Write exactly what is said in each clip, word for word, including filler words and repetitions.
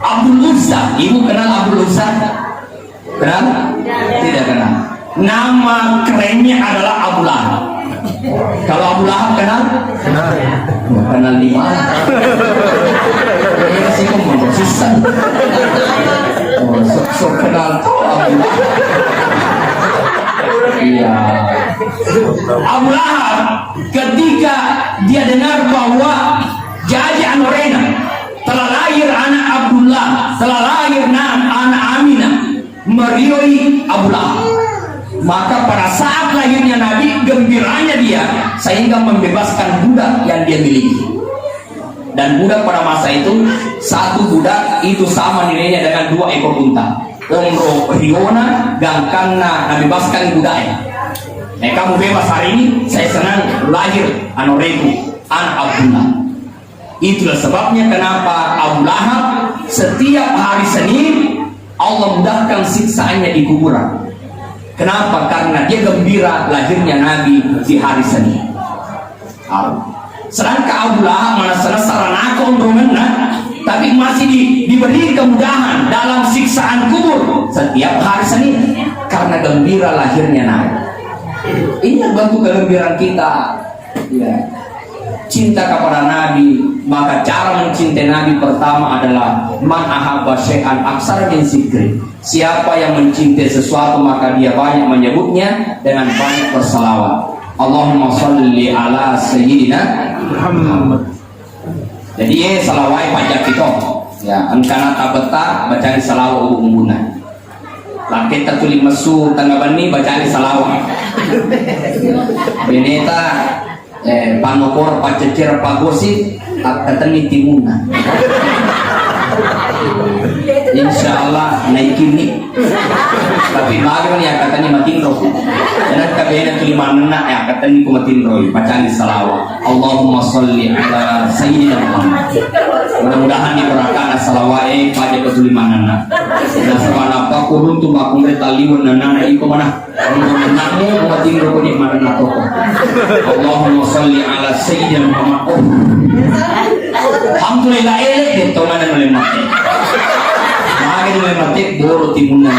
Abdul Uzza, ibu kenal Abdul Uzza? Kenal? Tidak kenal. Nama kerennya adalah Abu Lahab. Kalau Abu Lahab kenal? Kenal. Kenal di mana? Ini sih kok mau susah. Oh, sok, sok kenal tuh Abu Lahab. Iya. Abu Lahab, ketika dia dengar bahwa jaji anorena telah lahir anak Abdullah, telah lahir na-, anak Aminah, merioi Abu Lahab. Maka pada saat lahirnya Nabi, gembiranya dia sehingga membebaskan budak yang dia miliki. Dan budak pada masa itu, satu budak itu sama nilainya dengan dua ekor unta. Onro riona gangkanna nabebaskan budaknya. Eh, kamu bebas hari ini, saya senang lahir anoreku, anak Abdullah. Itulah sebabnya kenapa Abu Lahab setiap hari Senin Allah mudahkan siksaannya di kuburan. Kenapa? Karena dia gembira lahirnya Nabi di hari Senin. Au. Sedangkan Abu Lahab mana salah saranaka onrongenna, tapi masih di-, diberi kemudahan dalam siksaan kubur setiap hari Senin karena gembira lahirnya Nabi. Ini yang bentuk kegembiraan kita. Ya. Cinta kepada Nabi, maka cara mencintai Nabi pertama adalah man ahabba syai'an aksara min zikri. Siapa yang mencintai sesuatu maka dia banyak menyebutnya dengan banyak bersalawat. Allahumma salli ala sayyidina Muhammad. Jadi, eh, salawai pajak itu. Ya, engkana tabetta bacani salawat ubu umbuna. Laketta tuli messu tengah benni bacani salawat. Beneta, eh, panokor pacecer pagosi, akkatenni timunna. Insya Allah naikini. Tapi maga ni akkatenni matinro. Karena kabena tuli manenna, eh, akkatenni ku matinro, bacani salawat. Allahumma salli ala sayyidina Muhammad. Mudah-mudahan di barakana salawat, eh, pada ketulimananna. Nasaba nappa kuruntu makunre taliwan nanana iko mana. Namu matinro kuni manenna toko. Allahumma salli ala sayyidina Muhammad. Oh. Alhamdulillah, elek deh, tongana nule mate. Maga nule mate, boro timunna.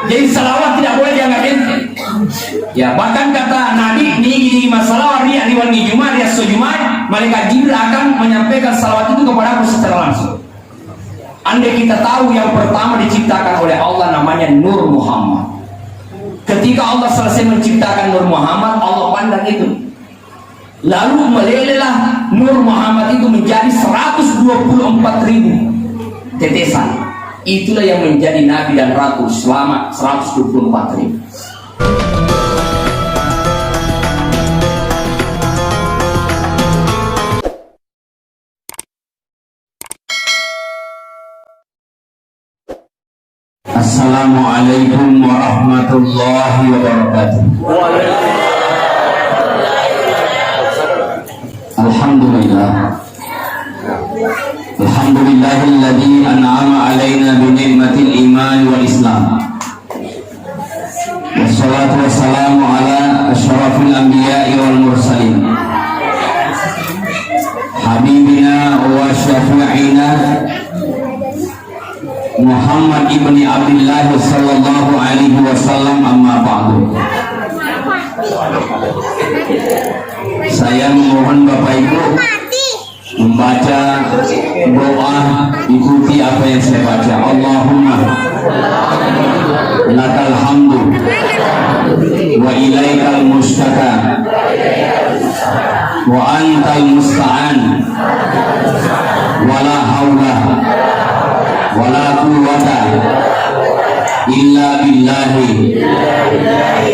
Jadi salawat tidak boleh dianggap enteng. Ya, bahkan kata Nabi, nigi-nigi masalawat ri ari wenni Jumat, ri esso Jumat, malaikat Jibril akan menyampaikan salawat itu kepadaku secara langsung. Andai kita tahu yang pertama diciptakan oleh Allah namanya Nur Muhammad. Ketika Allah selesai menciptakan Nur Muhammad, Allah pandang itu. Lalu melelehlah Nur Muhammad itu menjadi seratus dua puluh empat ribu tetesan. Itulah yang menjadi nabi dan ratu selama seratus dua puluh empat ribu. Assalamualaikum warahmatullahi wabarakatuh. Alhamdulillah. Alhamdulillahilladzi an'ama alaina bi ni'matil iman wal islam. Wassalatu wassalamu ala asyrafil anbiya'i wal mursalin. Habibina wa syafi'ina Muhammad ibni Abdullah sallallahu alaihi wasallam, amma ba'du. Saya memohon Bapak Ibu membaca doa, ikuti apa yang saya baca. Allahumma lakal hamdu wa ilaikal mustaka wa antal musta'an, wala haula wala quwwata illa billahi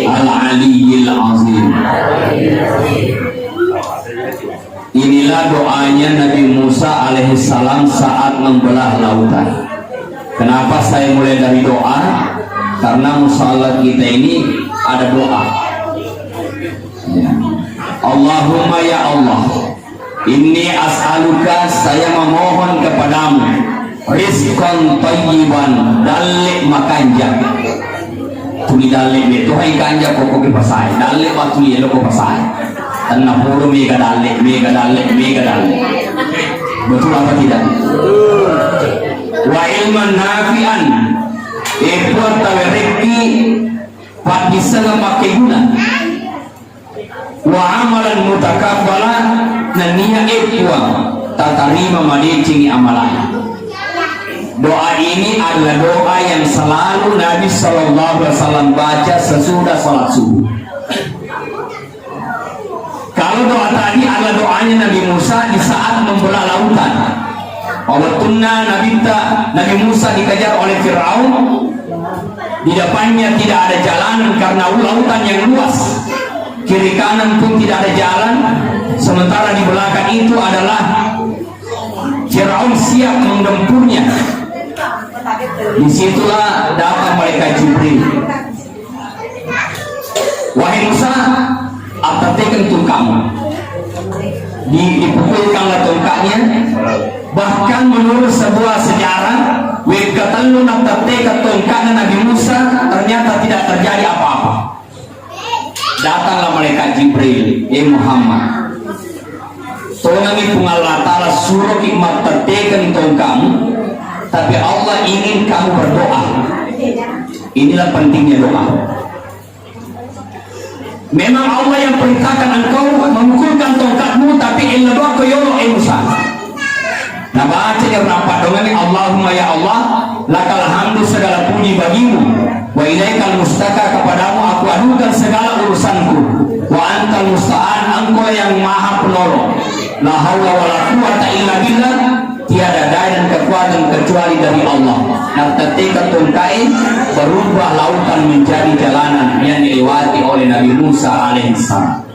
al aliyyil azim. Inilah doanya Nabi Musa alaihissalam saat membelah lautan. Kenapa saya mulai dari doa? Karena musalat kita ini ada doa. Ya. Allahumma, ya Allah, inni as'aluka, saya memohon kepadamu, rizqan thayyiban, dalle makanja. Tuli dalle me to hai kanja koko ke pasai, dalle matuli elo ko pasai. Tanna polo mega dalle, mega dalle, mega dalle. Betul apa tidak? Wa ilman nafi'an, e, puang tawerekki paddissengeng makkeguna. Wa amalan mutakabbala, nennia e puang tatarima madecengi amalana. Doa ini adalah doa yang selalu Nabi Shallallahu Alaihi Wasallam baca sesudah sholat subuh. Kalau doa tadi adalah doanya Nabi Musa di saat membelah lautan. Wettunna Nabitta, Nabi Musa dikejar oleh Firaun, di depannya tidak ada jalanan karena lautan yang luas. Kiri kanan pun tidak ada jalan. Sementara di belakang itu adalah Firaun siap menggempurnya. Disitulah datang malaikat Jibril. Wahai Musa, attettekeng tongka'mu. Di, dipukulkanlah tongkatnya. Bahkan menurut sebuah sejarah, wekka tellu nattettekeng tongkatna Nabi Musa, ternyata tidak terjadi apa-apa. Datanglah malaikat Jibril, "Eh Muhammad, tonangi Puang Allah Ta'ala suroki mattettekeng tongkatmu, tapi Allah ingin kamu berdoa." Inilah pentingnya doa. Memang Allah yang perintahkan engkau memukulkan tongkatmu, tapi ella doa ko yolo, eh Musa. Nabacani orang padongangnge, "Allahumma, ya Allah, lakal hamdu, segala puji bagimu, wa ilaikal mustaka, kepadamu aku adukan segala urusanku, wa antal musta'an, engkau yang maha penolong, la haula wala quwata illa billah, tiada daya dan kekuatan kecuali dari Allah." Nattettekeng tongkae, berubah lautan menjadi jalanan yang dilewati oleh Nabi Musa alaihissalam.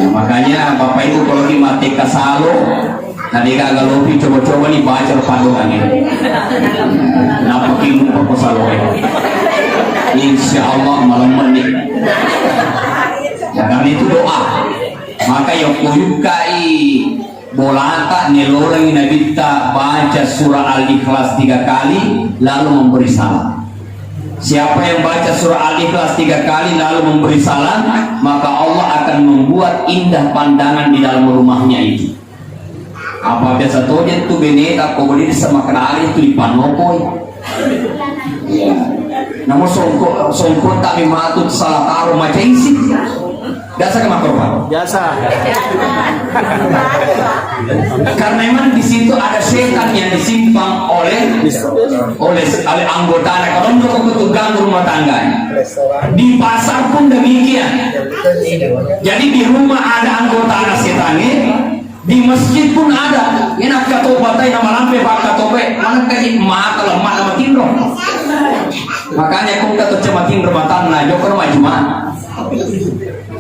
Nah, makanya Bapak Ibu kalau ki mattekka salo, tadi gaga lopi, coba-coba nih baca padongangnge. Nappa ki mupa ko saloe. Insya Allah malam menit. Ya, karena itu doa. Maka yang kuyukai bolata nelorengi Nabitta baca surah Al-Ikhlas tiga kali lalu memberi salam. Siapa yang baca surah Al-Ikhlas tiga kali lalu memberi salam, maka Allah akan membuat indah pandangan di dalam rumahnya itu. Apa biasa toje tu beneta ko beli sama kenali tu di panopoi. Iya. Namun songko, songko tak mematu salah taruh macam isi. Biasa ke makro, Pak? Biasa. Karena memang di situ ada setan yang disimpan oleh, oleh, oleh anggota. Nah, kalau untuk, untuk ganggu rumah tangganya. Di pasar pun demikian. Jadi di rumah ada anggota anak setannya, di masjid pun ada. Ini nak katobatai nama lampe pak katobe, mana kaji mata lemah nama tinro. Makanya kau kata cuma tinro matanna, joko nama Jumat.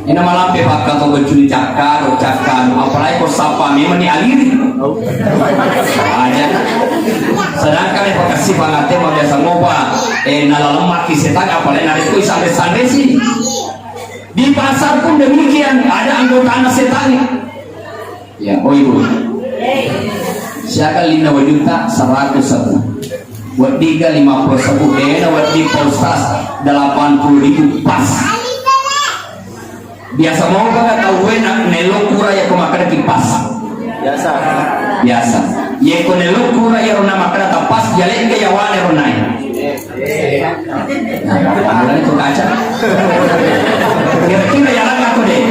Ina malampe pakkato becculi cakka, do cakka, apalagi ko sappa memang ni aliri. Aja. Sedangkan yang pakassi pangate mau biasa ngoba, eh, nalalemaki setan, apalagi narekko sande-sande sih. Di pasar pun demikian, ada anggota anak setan. Ya, oh ibu. Siaga lima juta seratus ribu. Weddiga lima puluh ribu, dena weddi Pak Ustaz, delapan puluh ribu pas. Biasa mau kan tahu enak, nelo kura ya kemakan kipas. Biasa. Biasa. Ye ko nelo kura ya rona makan tak pas, jalan ke yawane rona. Nah, itu kaca. Kira-kira ya, aku deh.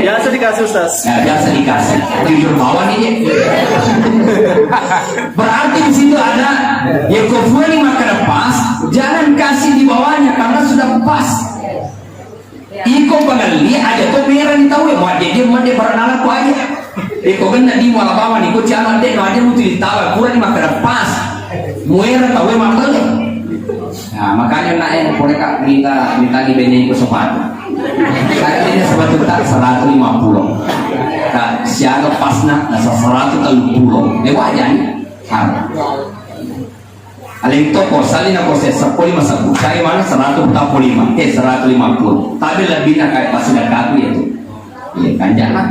Biasa dikasih, Ustaz. Ya, biasa dikasih. Jujur bawah nih, ya. Berarti di situ ada, ya, kau punya makanan pas, jangan kasih di bawahnya karena sudah pas. Iko pangelli aja to merah ni tau, mau aja dia mende pernah aku aja. Iko kena di muala bawah ni, ko ciano ande no aja mutu di tawa, kurang ni makan pas. Muera tau, eh, makan. Nah, makanya nak, eh, boleh kak minta, minta di benda itu sepatu. Saya ini sepatu tak seratus lima puluh. Kak, siaga pasna, nasa seratus telu puluh. Eh, wajar ni. Ah. Aleng toko, salina ko se seppulo lima sebbu, cari mana seratus empat puluh lima, eh, seratus lima puluh. Tapi lebih nak kayak pas sudah kaku ya tuh. Iya, kan jangan.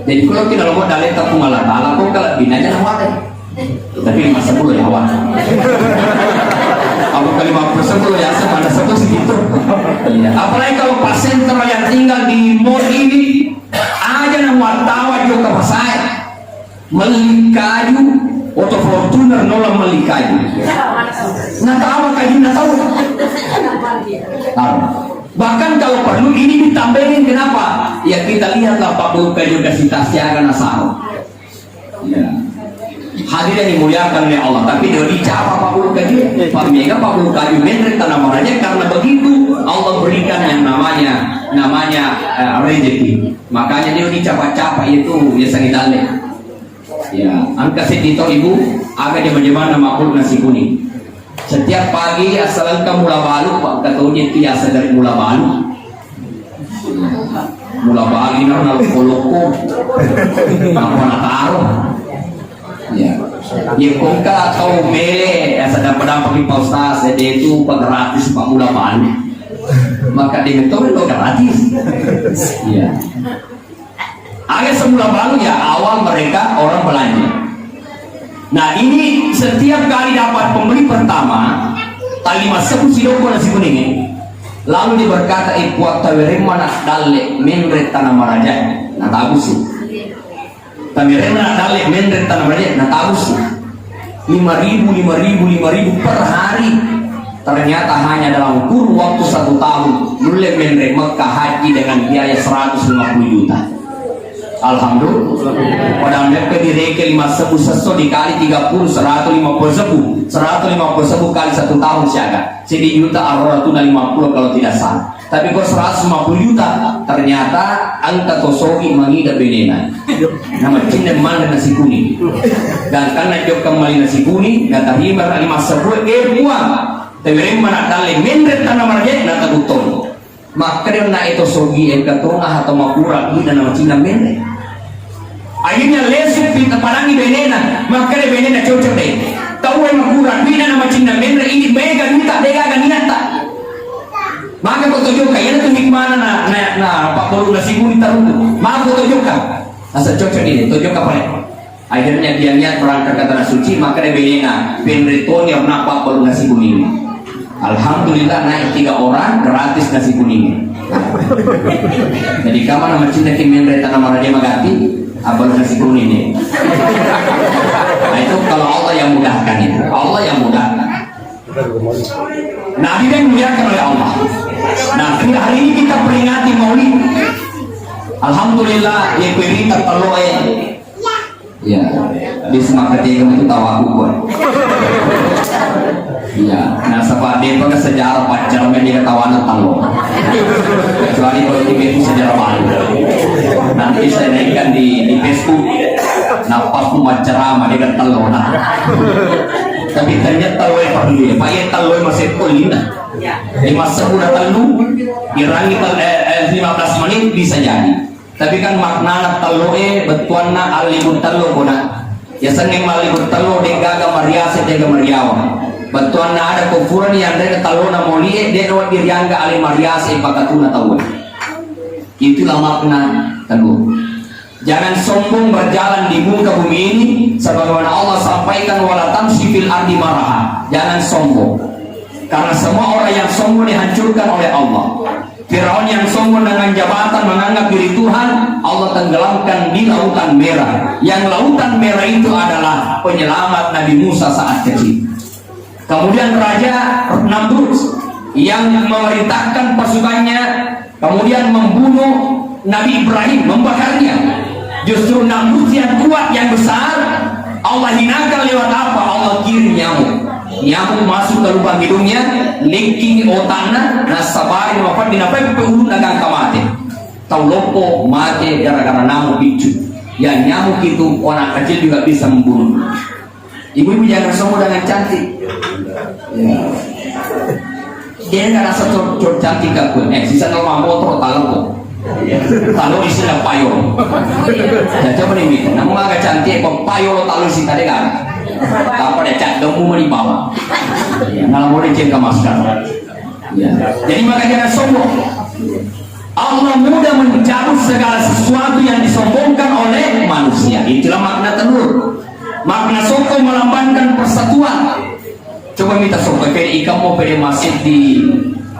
Jadi kalau kita lomo dalil tepung Allah Ta'ala, kok kalau bina aja nama deh. Tapi lima sepuluh ya, Wan. Apa kali lima puluh sepuluh ya, sama ada satu segitu. Iya. Apalagi kalau pasien yang tinggal di mall ini, aja nama tawa juga ke pasai. Melli kaju, oto Fortuner nola melli kaju. Natama kajunna tau. Tama. Bahkan kalau perlu ini ditambahin, kenapa? Ya kita lihatlah Pak Bulu kaju kasih tas siaga nasaro. Ya. Hadirin yang dimuliakan oleh Allah, tapi dia dicapa Pak Bulu kaju. Pak Mega Pak Bulu kaju menre tanah maranya karena begitu Allah berikan yang namanya namanya eh, rezeki. Makanya dia dicapa-capa itu ya sangi dalle. Ya, engka seddi tau ibu, aga jama-jamanna mabbulu nasi kuning. Setiap pagi asal engka mula balu, Pak, engka toni itu ya sadari mula balu. Mula balu na naloko-loko. Apa nataro? Ya. Ya, kongka atau mele, ya sadang pedang pakai Pak Ustaz, jadi itu Pak gratis, Pak mula balu. Maka dia betul lo gratis. Ya. Aga semula balu ya awal mereka orang belanja. Nah, ini setiap kali dapat pembeli pertama, tali masuk si loko nasi kuning. Lalu dia berkata, "Eh, kuat tawereng mana dalle menre tanah maraja." Nah, tabusi. Tawereng mana dalle menre tanah maraja. Nah, tabusi. Lima ribu, lima ribu, lima ribu per hari. Ternyata hanya dalam kurun waktu satu tahun, nulle menre Mekah haji dengan biaya seratus lima puluh juta. Alhamdulillah. Pada mereka direke lima sebu sesso dikali tiga puluh, seratus lima puluh sebu. Seratus lima puluh sebu kali satu tahun siaga. Seddi juta arrora tuna lima puluh kalau tidak salah. Tapi ko seratus lima puluh juta, ternyata engka to sogi mangida benena. Nama cinna manre nasi kuning. Dan karena jokka mali nasi kuning, na tarima lima sebu, eh, buang. Tawereng mana dalle menre tanah marje, na tabuttong. Makkeda na itu sogi engka tonga atau makura, ina nama cinna menre. Akhirnya lesu pinta padangi benena, makkeda benena cocok deh. Tau e makura, ina nama cinna menre, ini mega duita, dega ganiatta. Maka ko tojokka, iyana tu hikmana na, na, na, Pak Bolu nasi kuning tarutu. Maka ko tojokka. Asa cocok ini, tojokka pale. Akhirnya dia niat berangkat ke tanah suci, maka dia belena, penretoni, apa Pak Bolu nasi kuning. Alhamdulillah naik tiga orang, gratis nasi kuning. Jadi kamu nama cinta ki menre tanah maraja magati, apa nasi kuning ini. Nah, itu kalau Allah yang mudahkan itu, Allah yang mudahkan. Nah, ini yang dimuliakan oleh Allah. Nah, hari ini kita peringati Maulid. Alhamdulillah, ya berita teloe. Ya, di semangat itu tawaku kok. Iya, nah sebab dia pakai sejarah pacar media tawanan telo. Kecuali kalau itu sejarah baru. Nanti saya naikkan di, di Facebook. Nah, pas aku baca ceramah dia kan telo nah. Tapi ternyata telo yang perlu ya, Pak ya telo yang masih kuliah. Lima sepuluh telu, dirangi tel- eh, eh, lima belas menit bisa jadi. Tapi kan maknana telo e bettuanna allibur telo kona. Yasengnge mallibur telo de gaga mariase de gaga mariawa. Bettuanna ada ko furani yanre telo na moli e de no diriangga ale mariase pakatuna tau. Itulah makna telo. Jangan sombong berjalan di muka bumi ini, sebagaimana Allah sampaikan, "Wala tamshi fil ardi maraha." Jangan sombong. Karena semua orang yang sombong dihancurkan oleh Allah. Firaun yang sombong dengan jabatan menganggap diri Tuhan, Allah tenggelamkan di Lautan Merah. Yang Lautan Merah itu adalah penyelamat Nabi Musa saat kecil. Kemudian Raja Namrud yang memerintahkan pasukannya, kemudian membunuh Nabi Ibrahim, membakarnya. Justru Namrud yang kuat, yang besar, Allah hinakan lewat apa? Allah kirim nyamuk. Nyamuk masuk ke lubang hidungnya, lingking otakna, nasabari mapeddi napeppe ulunna gangka mate. Tau loppo mate gara-gara nyamuk piccu. Ya nyamuk itu orang kecil juga bisa membunuh. Ibu-ibu jangan sombong dengan cantik. Ya. Dia nggak rasa cowok, cowok cantik aku. Eh, sisa kalau mau motor tahu kok. Tahu di sini payo. Ya coba nih, namun agak cantik kok payo lo tahu sih tadi kan. Apa dia cat demu mau dibawa. Ya, nggak boleh cinta masker. Ya. Jadi maka jangan sombong. Allah mudah mencabut segala sesuatu yang disombongkan oleh manusia. Itulah makna telur. Makna sokko melambangkan persatuan. Coba mita sokko, pede ikammu pede masseddi,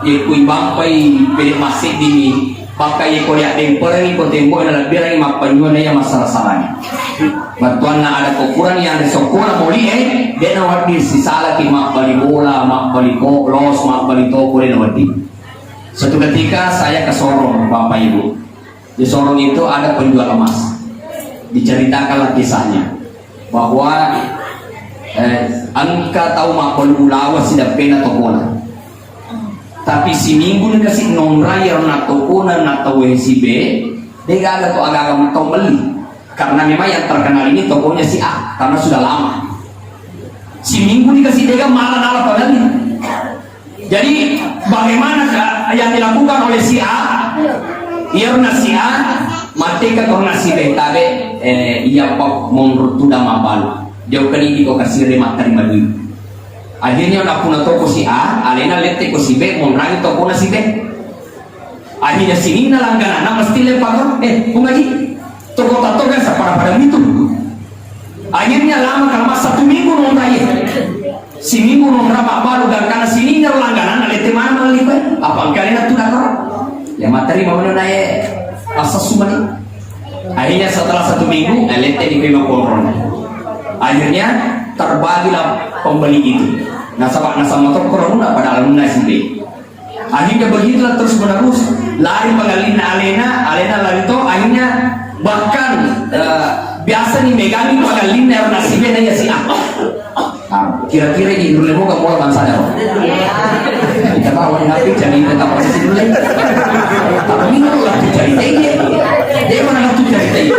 ye kui bampai pede masseddi ni, maka ye ko liaddemperengi ko tembo na lebbirengi mappenyuana ya masalah-salahnya. Battuanna ada kokurang yang risokkola moli e, de' nawedding sisalaki mabbali bola, mabbali ko-, los, mabbali toko, de' nawedding. Suatu ketika saya ke Sorong, Bapak Ibu. Di Sorong itu ada penjual emas. Diceritakanlah kisahnya bahwa, eh, engka tau mabbali ulaweng sidappena tokona. Tapi siminggu ni kasi nonrai ero na tokona na tau sibe, de' gaga to aga-aga tau melli. Karena memang yang terkenal ini tokonya si A, karena sudah lama. Siminggu ni kasi de' gaga mala nala pagalli. Jadi, bagaimana ka-, yang dilakukan oleh si A? Iyarna si A, mateka korna si B, tabe, eh, iya pa monro tuda mabalu. Jauh kali di ko kasire matterima duit. Akhirnya, napuna toko si A, alena lette ko si B, monrangi tokona si B. Akhirnya sininna langgananna mesti leppa, eh, Pung Haji, toko tatto kan sapada-pada itu. Akhirnya lama kelamaan satu minggu nonrai. Siminggu nonra mabbalu gangkana sininna langgananna lette mana melli kue. Apa engka lena tu dakar? Ya materi mau nae asas sumani. Akhirnya setelah satu minggu, eh, lette di kue makonron. Akhirnya terbagilah pembeli itu. Nasaba nasama to korona pada alumni S D. Akhirnya begitulah terus menerus, lari pagallinna alena, alena lari to, akhirnya bahkan, eh, biasa ni megangi pagallinna ero nasibe na iya si A. Ah, kira-kira di dulu mau kamu bangsa dah. Kita bawa nabi jadi tetap posisi dulu. Tapi ini tuh lagi cerita ini. Dia mana tuh cerita ini?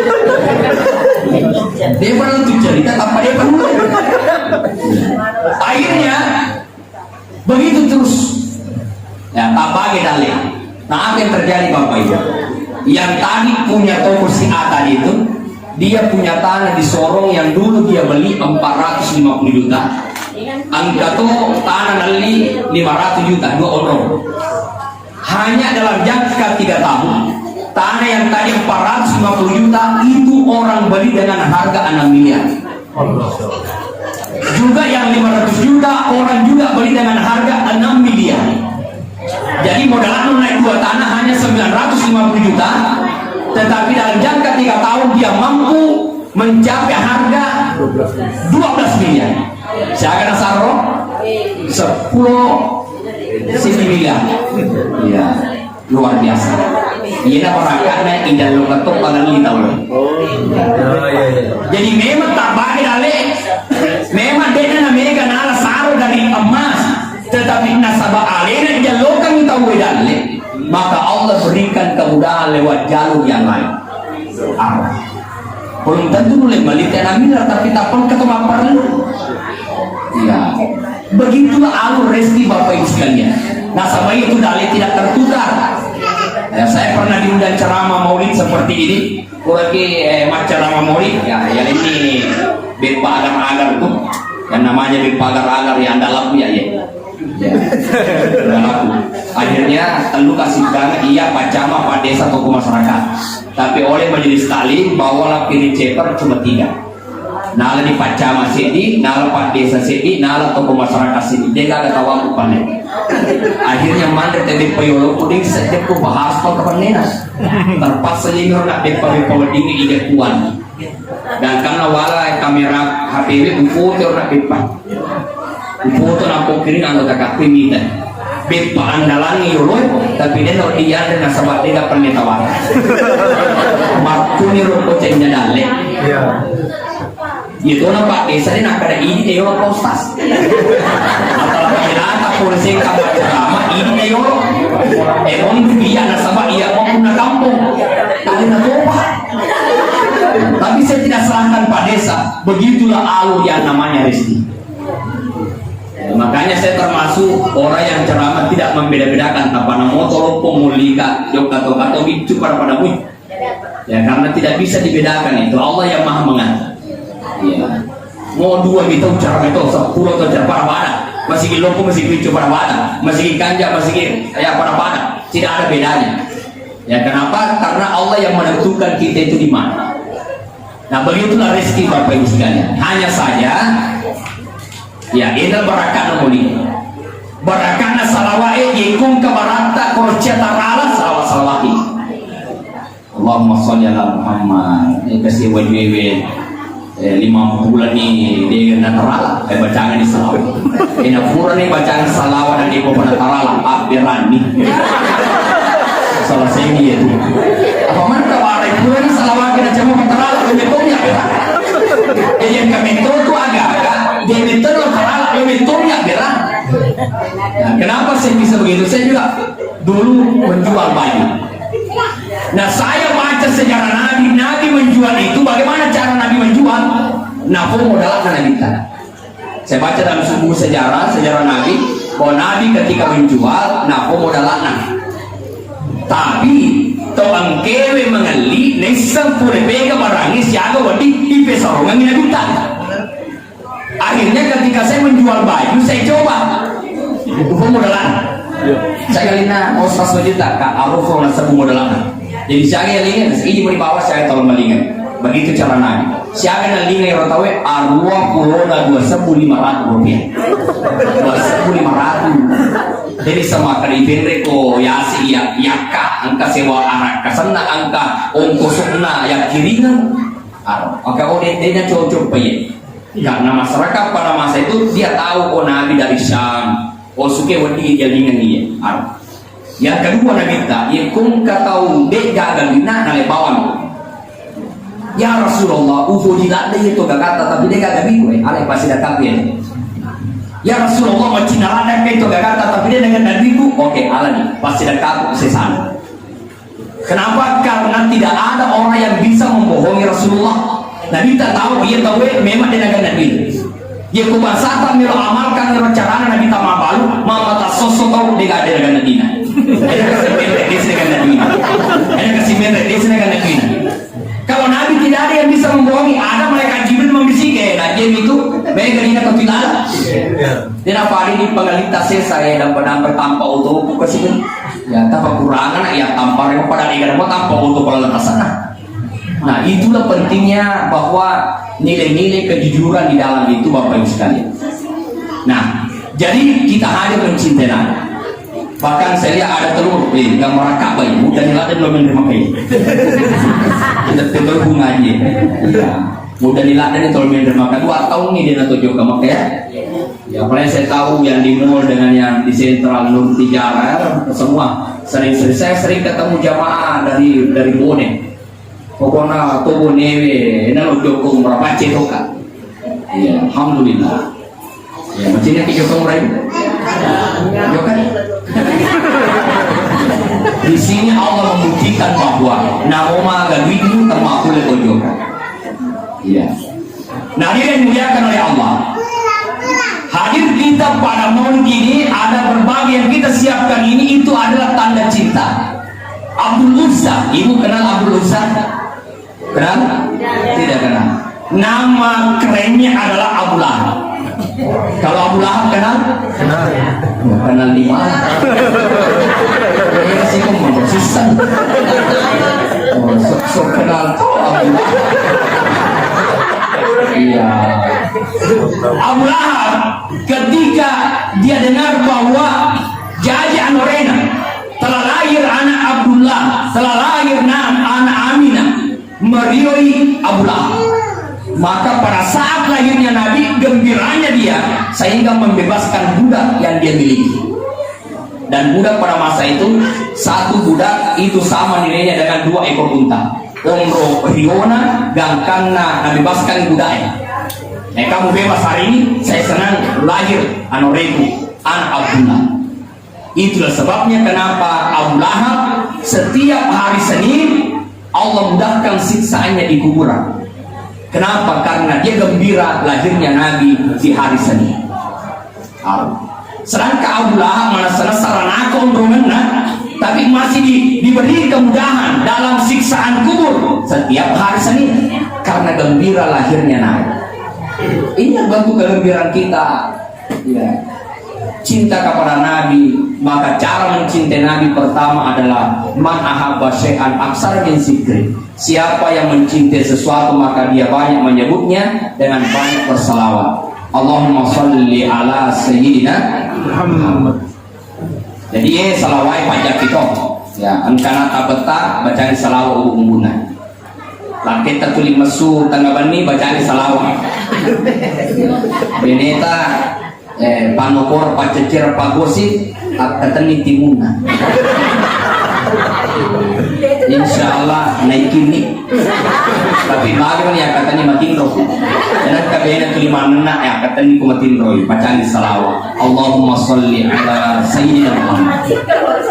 Dia mana tuh cerita tanpa dia tahu? Akhirnya begitu terus. Ya, tak pakai dalil. Nah, apa yang terjadi, Bapak Ibu? Yang tadi punya toko si A tadi itu, dia punya tanah di Sorong yang dulu dia beli empat ratus lima puluh juta. Engka to tanah nalli lima ratus juta, dua onrong. Hanya dalam jangka tiga tahun, tanah yang tadi empat ratus lima puluh juta itu orang beli dengan harga enam miliar. Juga yang lima ratus juta orang juga beli dengan harga enam miliar. Jadi modalnya naik dua tanah hanya sembilan ratus lima puluh juta, tetapi dalam jangka tiga tahun dia mampu mencapai harga dua belas miliar. Siaga nasaro? Sepuluh sini miliar. Iya. Luar biasa. Iyena barakatna idallo ketok pagalli tau. Oh. Ya, ya, ya. Jadi memang tak pakai dale. Memang dena na mega nala saro dari emas, tetapi nasaba alena idallokan tau dalle, maka Allah berikan kemudahan lewat jalur yang lain. Apa? Belum tentu nulle melite enam miliar, tapi tapeng ke tempat perlu. Iya. Begitulah alur rezeki Bapak Ibu sekalian. Nasaba itu dalil tidak tertukar. Ya, saya pernah diundang ceramah maulid seperti ini. Kuraki, eh, macca ceramah maulid, ya, ya ini beppa agar-agar tuh. Yang namanya beppa agar-agar yang dalam ya, ya. Ya, berlaku. Akhirnya, telu kasih banget iya pacama Pak Desa tokoh masyarakat. Tapi oleh majelis taklim, bawalah piring ceper cuma tiga. Nala di pacama seddi, nala Pak Desa seddi, nala tokoh masyarakat seddi. Dia gak ada tawaku panen. Akhirnya mandek tadi payolo kuding sedek ku bahas kau kapan nena. Terpaksa jadi orang nak beppa-beppa wedding ide kuan. Dan karena wala kamera H P W, ufoto na beppa. Ufoto na pokkiring anggota K P mita. Beppa andalangi yolo, tapi dia lo dianre nasaba dia pendeta wala. Makkuni ro kocengnya dalle. Iya. Itu na Pak Desa ini nak ada ini dia yolo Pak Ustaz. Atau lagi lata polisi kabar ceramah ini dia yolo. Emang dia nasaba iya mau na kampung. Tadi na toba. Tapi saya tidak salahkan Pak Desa, begitulah alur yang namanya rezeki. Ya, makanya saya termasuk orang yang ceramah tidak membeda-bedakan, apa nama motor, pemulika, jok atau atau bicu pada pada mui. Ya, karena tidak bisa dibedakan itu, Allah yang maha mengatur. Ya. Mau dua gitu cara itu, sepuluh atau cara pada pada, masih loko masih bicu pada pada, masih kanja masih ya pada pada, tidak ada bedanya. Ya, kenapa? Karena Allah yang menentukan kita itu di mana. Nah, begitulah rezeki Bapak Ibu sekalian. Hanya saja, ya, ini barakatna muli. Barakatna salawat, eh, ikung ke baratta, korcia tarala, salawat, salawat. Allahumma sholli ala Muhammad. Ini kasih wajib. Eh, lima bulan ni dia na tarala, eh, bacaan ni salawat. Eh, na pura ni bacaan salawat dan dia pernah tarala, ah, berani. Selesai dia tu. Apa mana kabar? Pura ni salawat kita cuma tarala, lebih tong ya berani. Eh, yang kami tahu tu agak-agak, dia betul tarala, lebih tong ya berani. Nah, kenapa saya bisa begitu? Saya juga dulu menjual baju. Nah, saya baca sejarah Nabi, Nabi menjual itu, bagaimana cara Nabi menjual? Napau modalakna Nabitta. Saya baca dalam buku sejarah, sejarah Nabi, bahwa Nabi ketika menjual, napau modalakna. Tapi, to engkae mengelli, naisseng pura pega barangnge siaga wedding ipesarungengngi Nabitta. Akhirnya ketika saya menjual baju, saya coba. Buku modalan. Saya kali na, oh, seratus juta, Kak, arufo na sebu modalan. Jadi saya yang ingin, ini mau dibawa saya tolong mendingan. Begitu cara Nabi. Siaga na linga yang tahu, arwah pulona dua sebu lima ratus rupiah. Dua sebu lima ratus. Jadi sama kali pendek ko, ya si, ya, ya, Kak, engka sewa arak kasenna, engka ongkosna, ya kiringan. Aro, maka oh, de-, de-, cocok, Pak, ya. Karena masyarakat pada masa itu dia tahu, oh, Nabi dari Syam. Oh, suke wedi dia lingan iya. Aro. Yang kedua Nabitta, iya kong katau de gaga lina nale bawang. Ya Rasulullah, uhu di lada itu gagata tapi de gaga biku, eh. Ale pasti datang ya. Ya Rasulullah, macina lada itu gagata tapi de dengan nabiku. Oke, alani pasti datang sesana. Kenapa? Karena tidak ada orang yang bisa membohongi Rasulullah. Nabitta tahu, iya tahu, eh, memang dia naga Nabi. Iya, ku bangsata melo amalkan melo carana Nabitta mabalu, mama tak sosok tahu dia gak ada naga Nabi. Ada kasih merek dia naga Nabi. Ada kasih merek dia naga Nabi. Kalau Nabi tidak ada yang bisa membohongi, ada malaikat Jibril membisiki, eh, nah, dia itu, mega dina kau tidak ada. Dia apa ada di pengalitas saya, saya dapat dapat tanpa oto, bukan sih. Ya, tapa kurangan, ya, tampar yang pada dega mau tanpa untuk pelalu sana. Nah, itulah pentingnya bahwa nilai-nilai kejujuran di dalam itu, Bapak Ibu sekalian. Nah, jadi kita hadir mencintai Nabi. Bahkan saya lihat ada telur, eh, gambar kakak bayi, udah nilai belum menerima kayak. Kita telur bunga aja. Ya. Mudah diladani tol mendre maka dua tahun ini dia nato juga maka ya. Ya, apalagi saya tahu yang di mall dengan yang di Central Nur Tiara, semua sering-sering saya sering ketemu jamaah dari dari Bone. Pokoknya to Bonewe, enak lo Joko berapa cetoka. Iya, alhamdulillah. Ya, maksudnya ke Joko Murayu. Joko. Di sini Allah membuktikan bahwa nama gaduimu termasuk oleh Joko. Iya. Nah, ini yang dimuliakan oleh Allah. Hadir kita pada maulid ini, ada berbagai yang kita siapkan ini, itu adalah tanda cinta. Abdul Uzza, ibu kenal Abdul Uzza? Kenal? Tidak kenal. Nama kerennya adalah Abu Lahab. Kalau Abu Lahab kenal? Kenal. Oh, kenal di mana? Eh, sih, kok mau susah. Oh, sok, sok kenal tuh Abu Lahab. Iya. Abu Lahab, ketika dia dengar bahwa jaji anorena telah lahir anak Abdullah, telah lahir na-, anak Aminah, merioi Abu Lahab. Maka pada saat lahirnya Nabi, gembiranya dia sehingga membebaskan budak yang dia miliki. Dan budak pada masa itu, satu budak itu sama nilainya dengan dua ekor unta. Onro riona gangkanna nabebaskan budak. Eh, kamu bebas hari ini, saya senang lahir anoreku, anak Abdullah. Itulah sebabnya kenapa Abu Lahab setiap hari Senin Allah mudahkan siksaannya di kuburan. Kenapa? Karena dia gembira lahirnya Nabi di hari Senin. Au. Sedangkan Abu Lahab mana sana saranaka onrongenna, tapi masih di-, diberi kemudahan dalam siksaan kubur setiap hari Senin karena gembira lahirnya Nabi. Ini bentuk kegembiraan kita. Ya. Cinta kepada Nabi, maka cara mencintai Nabi pertama adalah man ahabba syai'an aksar min zikri. Siapa yang mencintai sesuatu maka dia banyak menyebutnya dengan banyak berselawat. Allahumma salli ala sayyidina Muhammad. Jadi, eh, salawai pajak kita. Ya, engkana tabetta bacaan salawat ubu umbuna. Pakketta tuli messu tengnga benni, bacani salawat. Beneta, eh, panokor, pacceccer, pagosip, akkatenni timunna. Insya Allah naikinni. Tapi bagaimana ya katanya matinro? Karena kabena tuli manenna ya katanya ku matinro, bacani salawat. Allahumma salli ala Sayyidina Muhammad.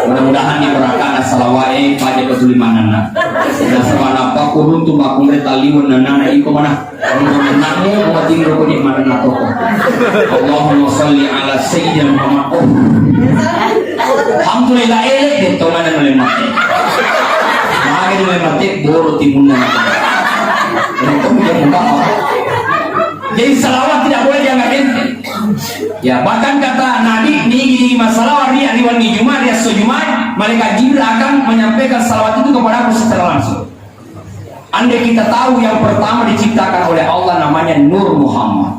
Mudah-mudahan di barakana salawat, eh, pada ke tuli manenna. Nasaba nappa kuruntu makkunre taliweng nana iko mana. Namu matinro ko di manenna toko. Allahumma salli ala Sayyidina Muhammad. Oh. Alhamdulillah, elek de to mana nule mate. Magi nule mate, boro timunna. Jadi salawat tidak boleh dianggap enteng. Ya, bahkan kata Nabi, nigi masalah ri, ri wenni Jumat, ri esso Jumat, malaikat Jibril akan menyampaikan salawat itu kepada aku secara langsung. Andai kita tahu yang pertama diciptakan oleh Allah namanya Nur Muhammad.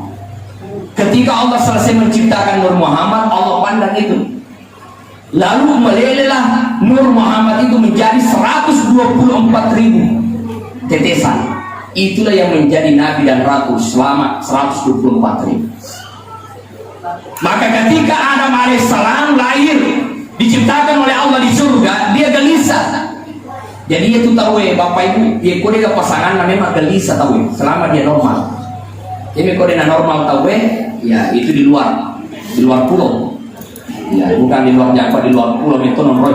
Ketika Allah selesai menciptakan Nur Muhammad, Allah pandang itu. Lalu melelelah Nur Muhammad itu menjadi seratus dua puluh empat ribu tetesan. Itulah yang menjadi nabi dan ratu selama seratus dua puluh empat ribu. Maka ketika Adam alaihissalam lahir, diciptakan oleh Allah di surga, dia gelisah. Jadi itu tahu ya Bapak Ibu, ya kode pasangan namanya gelisah tahu ya, selama dia normal. Jadi kode na normal tahu ya, ya itu di luar, di luar pulau. Ya, bukan di luar Jawa, di luar pulau itu nomor.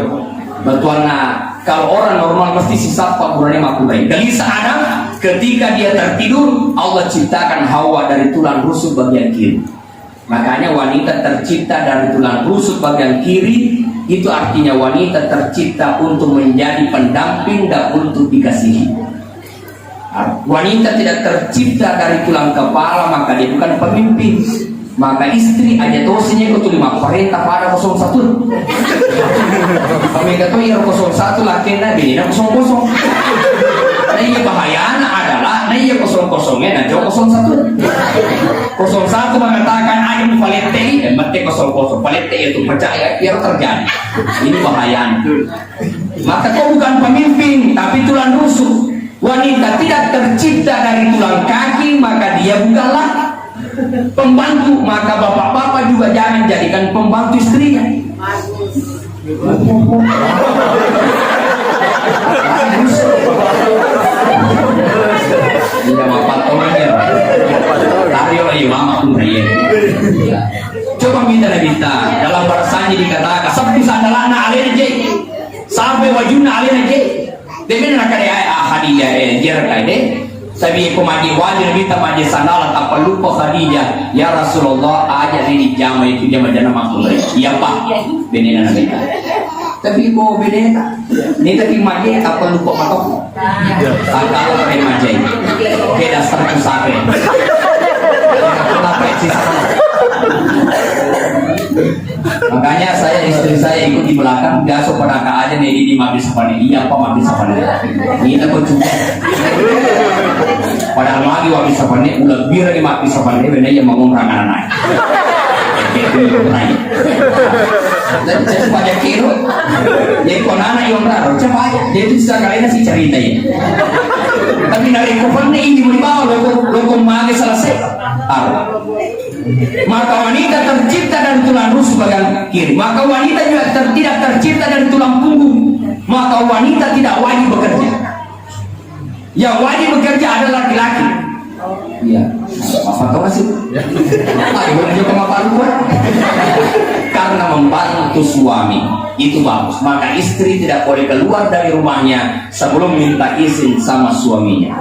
Betuanna, kalau orang normal mesti sisapa burane makurai. Gelisah Adam, ketika dia tertidur, Allah ciptakan Hawa dari tulang rusuk bagian kiri. Makanya wanita tercipta dari tulang rusuk bagian kiri, itu artinya wanita tercipta untuk menjadi pendamping dan untuk dikasihi. Wanita tidak tercipta dari tulang kepala, maka dia bukan pemimpin. Maka istri aja tosi nyeko tuli mapparenta pada kosong satu. Pamega to iyaro kosong satu lakena beda kosong kosong. Nah, iya bahayana adalah, nah, iya kosong kosongnya, nah, jauh kosong satu. Kosong satu mengatakan, "Ayo, palette, eh, mate kosong kosong, palette itu pecah ya, biar terjadi." Ini bahayana. Maka kau bukan pemimpin, tapi tulang rusuk. Wanita tidak tercipta dari tulang kaki, maka dia bukanlah pembantu. Maka bapak-bapak juga jangan jadikan pembantu istrinya. Tidak apa-apa, ya. Tadi orang imam aku, iya. Coba minta, minta. Dalam bahasanya dikatakan, "Sabtu sandalana alena je. Sampai wajunna alena je." Demi nakade ai, ah, Khadijah, eh, jera kai de. Tapi ko maji wajib kita maji sandala, tappa lupa Khadijah. "Ya Rasulullah, aja ni jama itu jama jana makku." Iya, Pak. Benena Nabi. Tapi ko benena, ni tapi maji tappa lupa matok. Sandala pakai maji. Oke, dasar pusare. Kenapa sih? Makanya saya, istri saya ikut di belakang, biasa pada ka aja nih ini mabbi sapane. Iya, apa mabbi sapane? Ini aku juga. Padahal magi mabbi sapane, ulah bira di mabbi sapane, benda yang mau ngomong anak. Jadi coba aja kiro. Jadi kau anak yang raro, coba aja. Dia itu bisa kalian sih cerita ya. Tapi dari kufannya ini mau dibawa, lo kok, lo kok mage selesai. Ah. Maka wanita tercipta dari tulang rusuk bagian kiri. Maka wanita juga ter-, tidak tercipta dari tulang punggung. Maka wanita tidak wajib bekerja. Yang wajib bekerja adalah laki-laki. Iya. Apa kau masih? Apa ibu juga kemapaluan? Karena membantu suami itu bagus. Maka istri tidak boleh keluar dari rumahnya sebelum minta izin sama suaminya.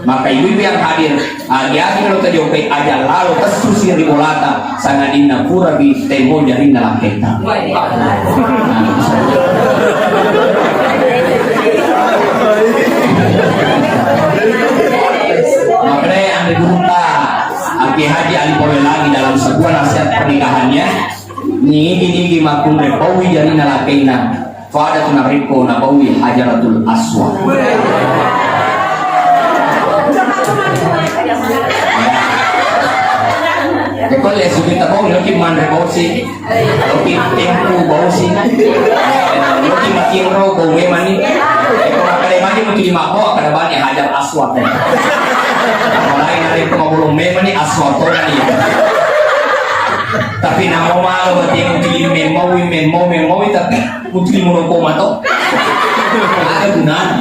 Maka ibu-ibu yang hadir, agi-agi lo tadi oke aja lalo tesusi ri bolata, sangadinna pura bi temo jarinna laketta. Makanya ande gurutta, Aki Haji Ali Powe lagi dalam sebuah nasihat pernikahannya, nigi-nigi makunre paui jarinna lakena. Pada tu narekko nabaui Hajaratul Aswad. Eko le suki tabau, loki manre bausi, loki tempu bausi, loki makinro bau memani. Eko makale Magi mutuli mabbawa kada bani Hajar Aswad, eh. Apalagi narekko mabolong memang ni Aswad tona ni. Tapi namo maga berarti mutuli memmaui, memmaui, memmaui, tapi mutuli monokoma to. Ada gunana.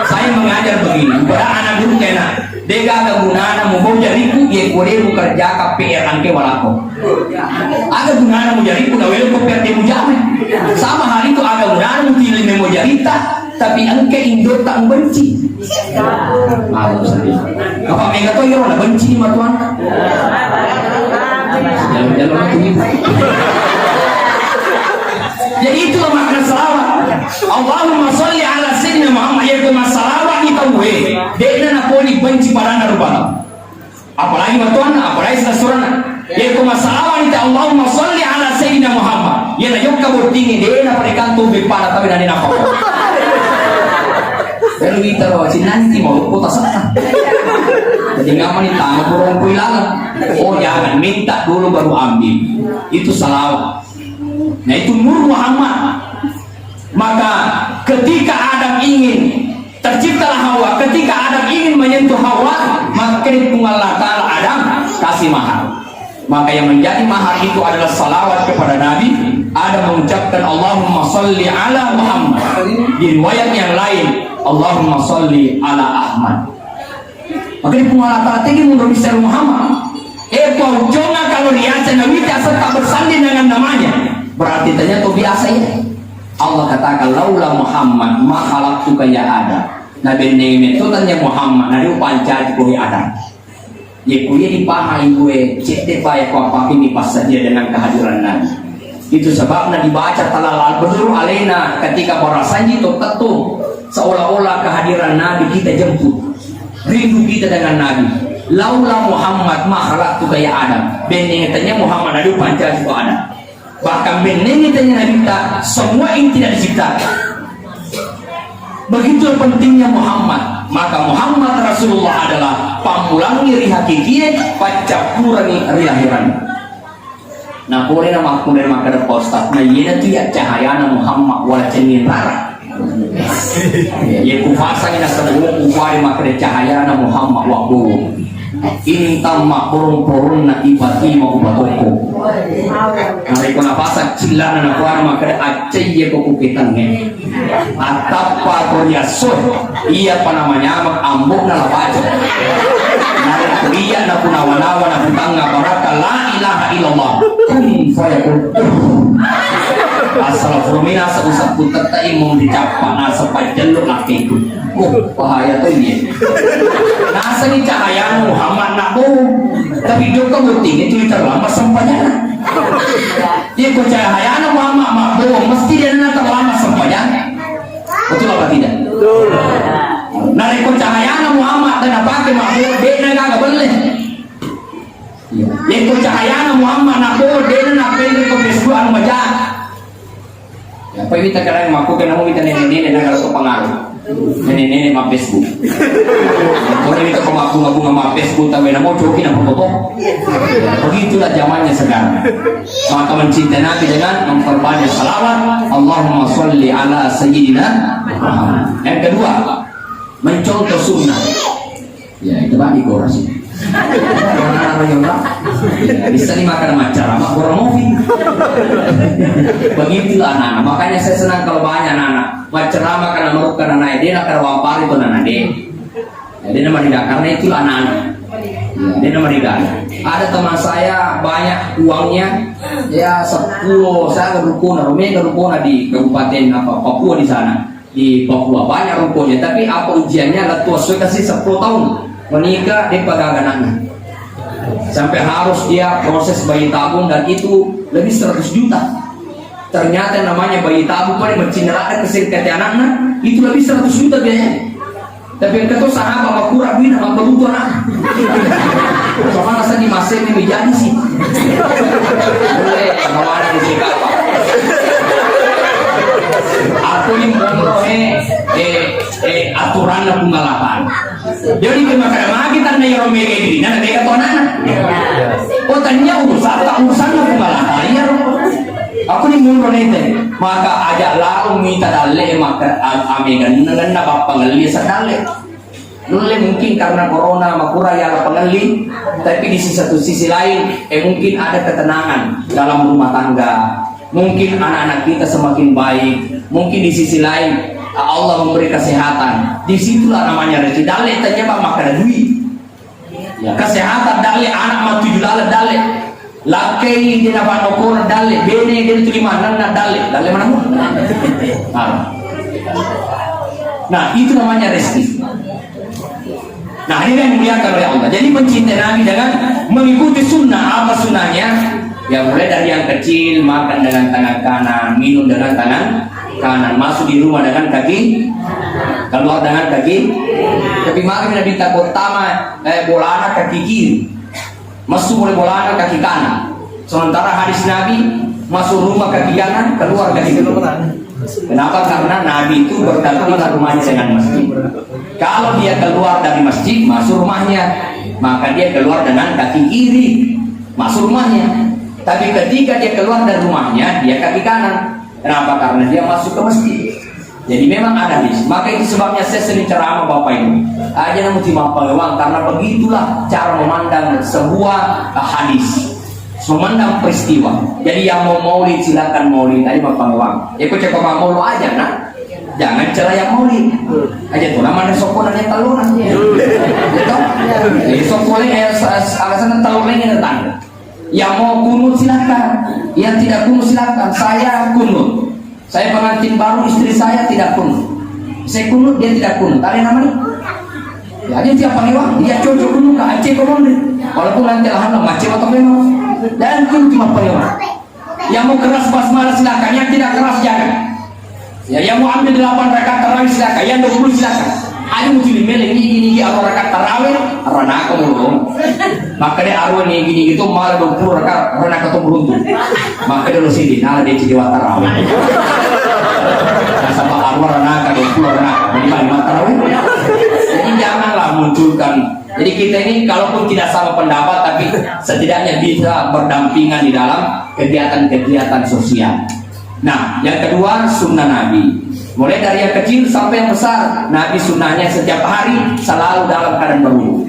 Saya mengajar begini, pada anak guru kena, de gaga gunana mubau jariku, ye kode mukerjaka P R angke walako. Aga gunana mujariku, na welo ko P R de mujama. Sama hal itu, aga gunana mutuli memmo jarita, tapi engke indotta mubenci. Apa mega to iro na benci ni matuanna. Jalan-jalan aku ni. Jadi itulah makna salawat. Allahumma salli ala sayyidina Muhammad, yaitu masalawat ni tauwe. De'na napoli benci padanna rupana. Apalagi matuanna, apalagi sessurenna. Yaitu masalawat ni ta Allahumma salli ala sayyidina Muhammad. Yana jokka bottingi, de'na padekantu beppana tapi nani napa. Lalu kita bawa cinanti mau kota sana. Jadi ngamani tama burung kuilangan. Oh jangan, minta dulu baru ambil. Itu salawat. Nah itu Nur Muhammad. Maka ketika Adam ingin, terciptalah Hawa. Ketika Adam ingin menyentuh Hawa, maka Puang Allah Ta'ala Adam kasih mahar. Maka yang menjadi mahar itu adalah salawat kepada Nabi. Adam mengucapkan Allahumma salli ala Muhammad. Di riwayat yang lain, Allahumma salli ala Ahmad. Makanya Puang Allah Ta'ala tegi mundur Nabi Muhammad. Eh, kau jonga kalau riaca Nabi tak serta bersanding dengan namanya. Berarti tanya tuh biasa ya. Allah katakan, "Laula Muhammad ma khalaqtuka ya Adam." Nabi neme itu tanya Muhammad, nari upancaji koi Adam. Ye kuya dipahami gue, cedde pa ya kuapakimi passadia dengan kehadiran Nabi. Itu sebabnya dibaca talal al-badru alaina ketika barasanji to tettu seolah-olah kehadiran Nabi kita jemput. Rindu kita dengan Nabi. Laula Muhammad ma khalaqtuka ya Adam. Benneng tanya Muhammad, nari upancaji ko Adam. Bahkan bennengi tanya Nabitta, semua yang tidak diciptakan. Begitu pentingnya Muhammad. Maka Muhammad Rasulullah adalah pammulangi ri hakikie, paccappurengi ri lahiran. Nah, pole na makkune makkeda Pak Ustaz, nah, iyena tu ya cahayana Muhammad wala cengin rara. Iya, kupasangi naseng buku kuari makkeda cahayana Muhammad wabbu. Intang mabborong-boronna ipatima upatoko. Narekko napasang cillana nakuana makkeda accai iya ko kuketangnge. Attappa ko riasso, iya pa namanyameng ambo'na labaco. Narekko iya napunawa-nawa naputangnga barakka la ilaha illallah. Kun fayakun. Assalamualaikum, naseng usappu tettai mong dicappa naseng pajjello lakkeku. Oh, bahaya to iye. Nasengi cahayana Muhammad nabbo. Tapi jokka botting itu terlambat sempajana. Iya ko cahayana Muhammad mabbo, mesti dia na terlambat sempajana. Betul apa tidak? Betul. Narekko cahayana Muhammad dan napake mabbo, de na gaga belle. Iya. Yekko cahayana Muhammad nabbo, de na napendek ko Facebook anu maja. Ya, apa kita kadang mako kena mau kita nenek-nenek na kalau pengaruh. Nenek-nenek ma Facebook. Kalau kita ko mabunga-bunga ma Facebook, tapi namo coki na foto. Begitulah zamannya sekarang. Maka mencintai Nabi dengan memperbanyak salawat. Allahumma salli ala sayyidina Muhammad. Yang kedua, mencontoh sunnah. Ya, itu tadi korasi. Anak-anak yang tak, ya, bisa nih makan macam apa, kurang mopi. Begitulah anak-anak. Makanya saya senang kalau banyak anak-anak. Macam apa karena mereka anak-anak, dia nak karena wampari itu anak-anak dia. Ya, dia nama tidak, karena itulah anak-anak. Ya, dia nama tidak. Ada teman saya banyak uangnya, ya sepuluh, saya ke Rukuna, Rumega Rukuna di Kabupaten apa, Papua di sana. Di Papua banyak rukonya, tapi apa ujiannya? Lettu esso kasi sepuluh tahun menikah, de'pa gaga anakna. Sampai harus dia proses bayi tabung dan itu lebih seratus juta. Ternyata namanya bayi tabung pada mencinta kesingkatnya anaknya itu lebih seratus juta biayanya. Tapi engka to sahabat makkura duina mabbalutu anakna. Sama rasa di maseng ni jadi sih. Boleh, kawan di sini apa? Aku ni monro eh eh eh aturan aku ngalapan. Jadi ke makara magi tanna iro mega dina na mega to anakna. Oh tanya urusan tak urusan aku ngalapan iya. Kuni munro nete, maka aja lao mita dalle maka a-, amega nenna bappa ngelli saddalle. Nulle mungkin karena corona makura ya pengelli, tapi di sisi, satu sisi lain, eh, mungkin ada ketenangan dalam rumah tangga. Mungkin anak-anak kita semakin baik. Mungkin di sisi lain, Allah memberi kesehatan. Disitulah namanya rezeki. Dalle tanya apa makan duit. Ya, kesehatan dalle, anak matuju laleng dalle. Lakkei de napanokoro dalle, bene de tuli manenna dalle, dalle mana? Nah, itu namanya rezeki. Nah, ini yang dimuliakan oleh Allah. Jadi mencintai Nabi dengan mengikuti sunnah. Apa sunnahnya? Ya, mulai dari yang kecil, makan dengan tangan kanan, minum dengan tangan kanan, masuk di rumah dengan kaki, keluar dengan kaki. Tapi mari Nabi takut tama, eh, bolana kaki kiri. Masuk boleh bolana kaki kanan. Sementara hadis Nabi, masuk rumah kaki kanan, keluar kaki kiri. Kenapa? Karena Nabi itu berdampingan rumahnya dengan masjid. Kalau dia keluar dari masjid, masuk rumahnya, maka dia keluar dengan kaki kiri, masuk rumahnya. Tapi ketika dia keluar dari rumahnya, dia kaki kanan. Kenapa? Karena dia masuk ke masjid. Jadi memang ada hadis. Maka itu sebabnya saya sering ceramah Bapak Ibu. Aja namu timang pangewang, karena begitulah cara memandang sebuah, eh, hadis. Memandang peristiwa. Jadi yang mau maulid silakan maulid, aja mau pangewang. Ya kok cek mau maulid aja nak. Jangan celah yang maulid. Aja tuh namanya sokko nanya telur. Gitu. Jadi sokko lagi, eh, alasan telur lagi tentang. Yang mau kunut silakan, yang tidak kunut silakan. Saya kunut. Saya pengantin baru, istri saya tidak kunut. Saya kunut, dia tidak kunut. Ada yang namanya? Ya, dia tiap pangewa, dia cocok kunut ke Aceh Komando. Walaupun nanti lahan macam atau memang. Dan kunut cuma pangewa. Yang mau keras basmalah silakan, yang tidak keras jangan. Ya, yang mau ambil delapan rakaat tarawih silakan, yang dua puluh silakan. Ayo mesti milih ini, ini, ini, apa rakaat tarawih, ranaka mulu. Maka dia arwah ini, ini, itu malah dua puluh rakaat, ranaka tuh beruntung. Maka dia lo sini, nala dia jadi tarawih. Nasaba arwah ranaka, dua puluh ranaka, bagaimana tarawih? Jadi janganlah munculkan. Jadi kita ini kalaupun tidak sama pendapat, tapi setidaknya bisa berdampingan di dalam kegiatan-kegiatan sosial. Nah, yang kedua, sunnah Nabi. Mulai dari yang kecil sampai yang besar, Nabi sunnahnya setiap hari selalu dalam keadaan berwudu.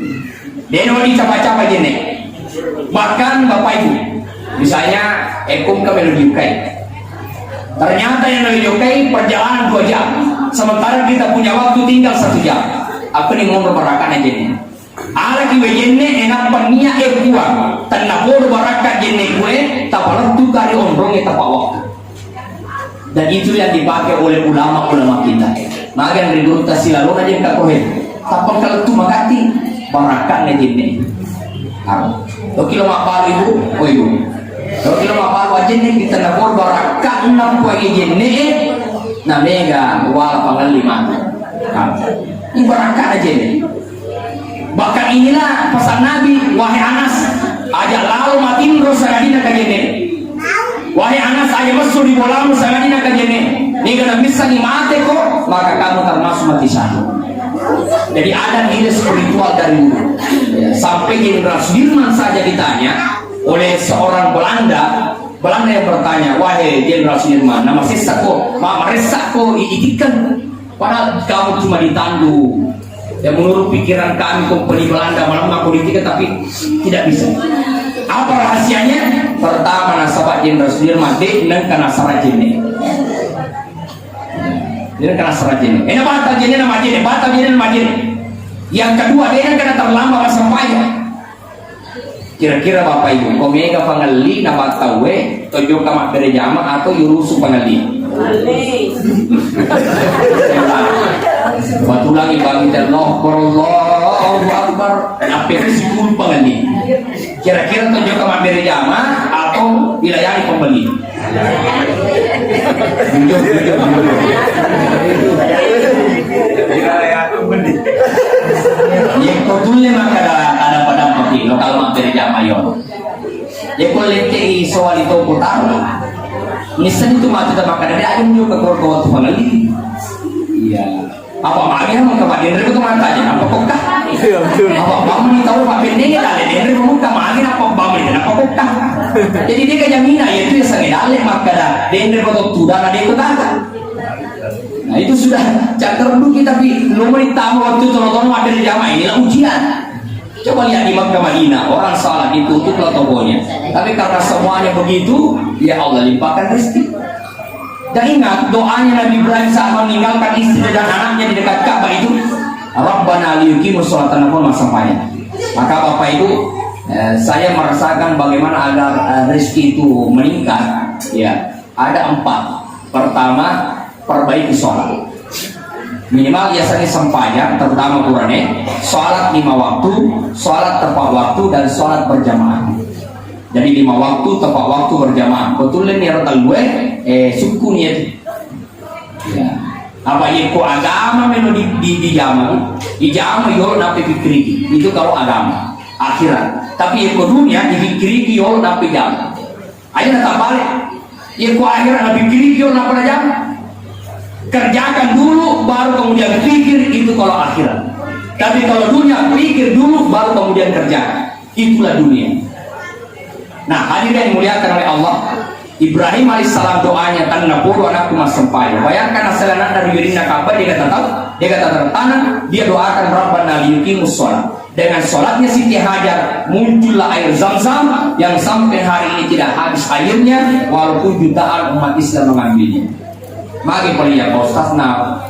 Dia mau dicapa-capa jenek. Bahkan Bapak Ibu, misalnya ekung ke melo diukai. Ternyata yang melo diukai perjalanan dua jam. Sementara kita punya waktu tinggal satu jam. Apa nih mau berangkat aja nih? Alaki wejenne enappa nia e Puang, tennapodo barakka jenne kue, tapalettu kari onrongnge tapa waktu. Dan itu yang dipakai oleh ulama-ulama kita. Magang ri gurutta silalona jengka kohe, tappa kalettu magatti barakkanna jenne. Aro. Toki lo mabbalu ibu, oh ibu. Toki lo mabbalu ajenne kita napor barakkanna poe jenne, na mega wala pangalli matu. Aro. Ibarakkanna jenne. Bahkan inilah pesan Nabi, "Wahai Anas, aja lalo matinro sangadinna kajenne. Wahai Anas, aja messu ri bolamu sangadinna kajenne. Niga nabissangi mate ko, maka kamu termasuk mati syahid." Jadi ada nilai spiritual dari wudhu. Ya, sampai Jenderal Sudirman saja ditanya oleh seorang Belanda, Belanda yang bertanya, "Wahai Jenderal Sudirman, nama sessa ko, ma-, maressa ko i-, itikkan?" Padahal kamu cuma ditandu. Ya, menurut pikiran kami, kompeni Belanda malemma politika, tapi tidak bisa. Apa rahasianya? Pertama, nasaba Jenderal Sudirman de nengka nasara jenne. De nengka nasara jenne. Ena batal jenne nama jenne, batal jenne nama jenne. Yang kedua, de nengka terlambat masa paya. Kira-kira Bapak Ibu, ko mega pangelli na battauwe, tojokka mabbere jama atau yurusu pangelli? Batulangi bagi Allah Akbar, Allahu Akbar. Nappe sipulung pangelli. Kira-kira tojokka mabbere jama atau dilayani pembeli? Jujur, jujur, jujur. Yekko tulle makkada ada pada mati lo kalau mampir jama yo. Yekko lette iso wali to kota. Nisseng tu mati ta makkada de aja nunjuk ke kota waktu pangali. Iya. Apa magi yang mengkabak denre itu mantanya apa kokka? Iya, betul. Apa bang ni tahu apa pendek kita denre muka magi apa bang ni apa kokka? Jadi de' ga jaminan, ya itu ya sange dalle makkada, denre ko tudang ada itu kata. Nah, itu sudah cakar dulu kita pi, lo mau ditambah waktu tono-tono ada di jamaah, inilah ujian. Coba lihat di Makkah Madinah, orang salat ditutup lah tokonya. Tapi karena semuanya begitu, ya Allah limpahkan rezeki. Dan ingat, doanya Nabi Ibrahim saat meninggalkan istri dan anaknya di dekat Ka'bah itu, "Rabbana liyuqimus sholata," pun massampajang. Maka Bapak Ibu, eh, saya merasakan bagaimana agar, eh, rezeki itu meningkat, ya, ada empat. Pertama, perbaiki sholat. Minimal biasanya sempajang, terutama Qur'ane, sholat lima waktu, sholat tepat waktu, dan sholat berjamaah. Jadi lima waktu, tepat waktu, berjamaah. Betul ini rata gue, eh, suku niat. Ya. Apa yeko agama melo di, di, dijama, dijama yolo nape pikiriki. Itu kalau agama, akhirat. Tapi yeko dunia difikiriki yolo nape jama. Aja na tabalik. Yeko akhirat nafikiriki yolo nape jama. Kerjakan dulu, baru kemudian pikir itu kalau akhirat. Tapi kalau dunia, pikir dulu, baru kemudian kerjakan. Itulah dunia. Nah, hadirin yang dimuliakan oleh Allah, Ibrahim alaihissalam doanya, "Tennapodo anakku massempajang." Bayangkan, asal anakna ri wirinna Ka'bah, de' ga tatau, de' ga tatau tanah, dia doakan, "Rabbana liyuqimus sholat." Dengan sholatnya Siti Hajar, muncullah air Zam-Zam yang sampai hari ini tidak habis airnya, walaupun jutaan umat Islam mengambilnya. Magi pole iya, Pak Ustaz, na,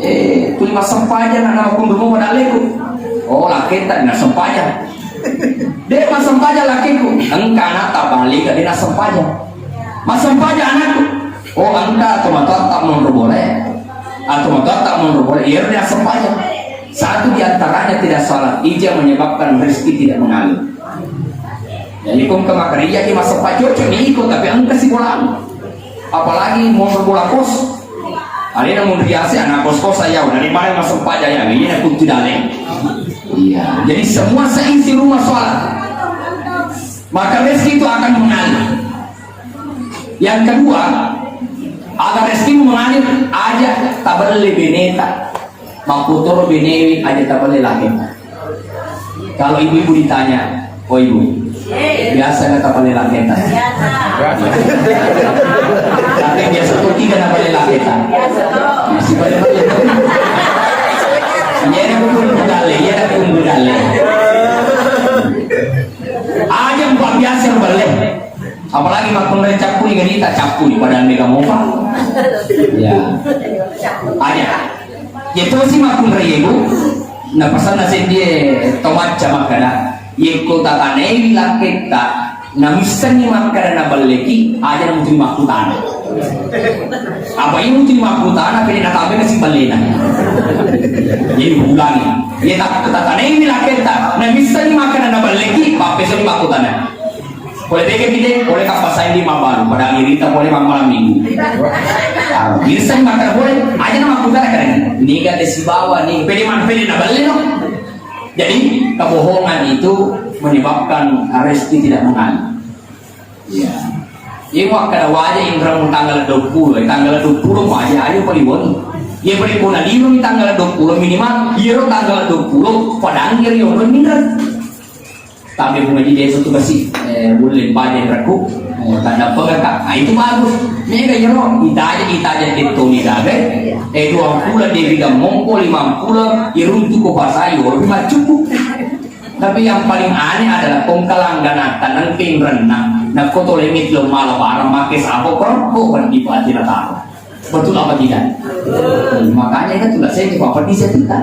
eh, tuli massempajang, na, na, kunru mo dalleku. Oh, laketta na sempajang. De' massempajang lakkeku. Engka anakta bale' ga de' nassempajang. Massempajang anakku. Oh, engka tomatoatta monro bole. Atau tomatoatta monro bole. Iya, de' nassempajang. Satu di antaranya tidak salat, ija menyebabkan rezeki tidak mengalir. Jadi, kong kemakarija ki massempajang cocok ni iko, tapi engka si bola. Apalagi monro bola kos. Alena monri ase anak kos-kos saya, dari mana massempajang ya, ini aku tidak leng. Iya, jadi semua seisi rumah sholat. Maka rezeki itu akan mengalir. Yang kedua, agar rezeki mengalir, aja tabelle beneta. Makkutoro benewi aja tabelle laketa. Kalau ibu-ibu ditanya, "Oh ibu, biasa nggak tabelle laketa?" Tapi biasa tuh tiga tabelle laketa. Masih pada belle. Iya, ada kumpul budale, iya, ada kumpul budale. Aja empat biasa belle. Apalagi makkunrai cappuni, gani tak cappuni, padahal mega mopa. Ya. Aja. Yetosi makkunrai ibu, napasanna seddie to macca makkada, yekko tatanaiwi lakketta, namissenni makkada nabelleki, aja namutuni makkutana. Apa iya mutuni makkutana, pede natambai kasi bellena. Jadi ulangi. Iya tak tatanaiwi lakketta, namissenni makkada nabelleki, pappesoni makkutana. Pole tega ki de', pole kappasaing di mabbalu, pada irita pole malam minggu. Bisa makan pole, aja nama aku kata keren. Niga de' sibawa ni, pede man pede na belle no. Jadi kebohongan itu menyebabkan rezeki tidak mengalir. Iya. Iya, mau kada waja inrang tanggal dua puluh, eh, tanggal dua puluh waja aja paling wong. Iya, paling pun lima tanggal dua puluh minimal, iya tanggal dua puluh padang iri orang inrang. Tapi bunga di desa tu kasi, eh, bulle paja raku, eh, tanda pegaka. Nah, itu bagus. Mega iyaro, itaja, itaja detto ni dagai, eh, dua puluh dewi dan mongko lima puluh, iruntu ko pasai, walaupun maccuku. Tapi yang paling aneh adalah kongkalang dan tanang renang. Nah, koto lengit lo malam barang make sabo kok, kok di pati na tahu. Betul apa tidak? Makanya itu tulah saya coba pedis ya kita.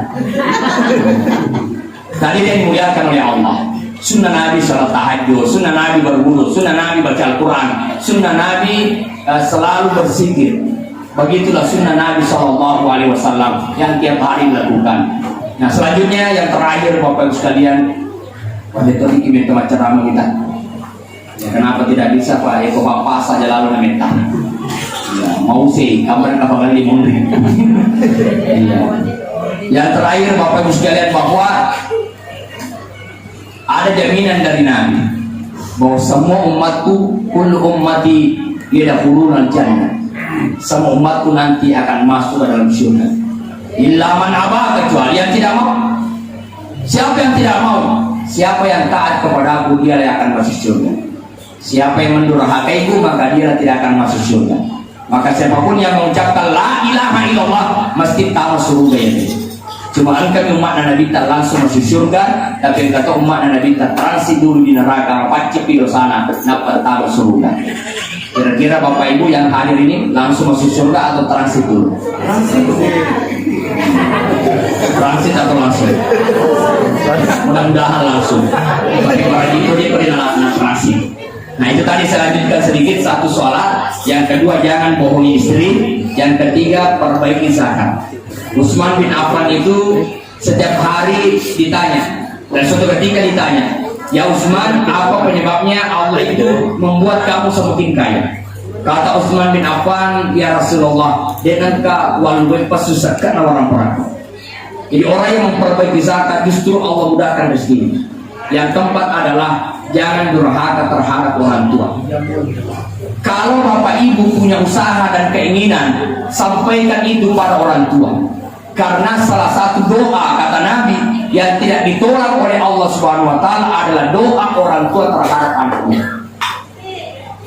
Tadi yang dimuliakan oleh Allah. Sunnah Nabi salat tahajud, sunnah Nabi berwudu, sunnah Nabi baca Al-Quran, sunnah Nabi, eh, selalu berzikir. Begitulah sunnah Nabi Shallallahu Alaihi Wasallam yang tiap hari dilakukan. Nah, selanjutnya yang terakhir, Bapak Ibu sekalian, wajah tadi kita ceramah kita. Ya, kenapa tidak bisa, Pak? Ya, kok Bapak saja lalu na metta. Ya, mau sih, kapan kapan kali munri. Iya. Yang terakhir, Bapak Ibu sekalian, bahwa ada jaminan dari Nabi bahwa semua umatku, kullu ummati yadkhulunal jannah. Semua umatku nanti akan masuk ke dalam surga. Illa man aba, kecuali yang tidak mau. Siapa yang tidak mau? Siapa yang taat kepadaku, dialah yang akan masuk surga. Siapa yang mendurhakaiku, maka dia tidak akan masuk surga. Maka siapapun yang mengucapkan la ilaha illallah, mesti tahu surga itu. Cuma engka mi umma'na Nabitta langsung masuk surga, tapi engka to umma'na Nabitta transit dulu di neraka, paccippi dosana, nappa tahu surga. Kira-kira Bapak Ibu yang hadir ini langsung masuk surga atau transit dulu? Transit atau langsung? Mudah-mudahan langsung. Tapi para itu dia pernah transit. Nah, itu tadi saya lanjutkan sedikit, satu sholat, yang kedua jangan bohongi istri, yang ketiga perbaiki zakat. Utsman bin Affan itu setiap hari ditanya, dan suatu ketika ditanya, "Ya Utsman, apa penyebabnya Allah itu membuat kamu semakin kaya?" Kata Utsman bin Affan, "Ya Rasulullah, dengan ka walu pasu sakka na orang perang." Jadi orang yang memperbaiki zakat justru Allah mudahkan rezekinya. Yang keempat adalah jangan durhaka terhadap orang tua. Kalau Bapak Ibu punya usaha dan keinginan, sampaikan itu pada orang tua. Karena salah satu doa, kata Nabi, yang tidak ditolak oleh Allah Subhanahu wa Ta'ala adalah doa orang tua terhadap anaknya.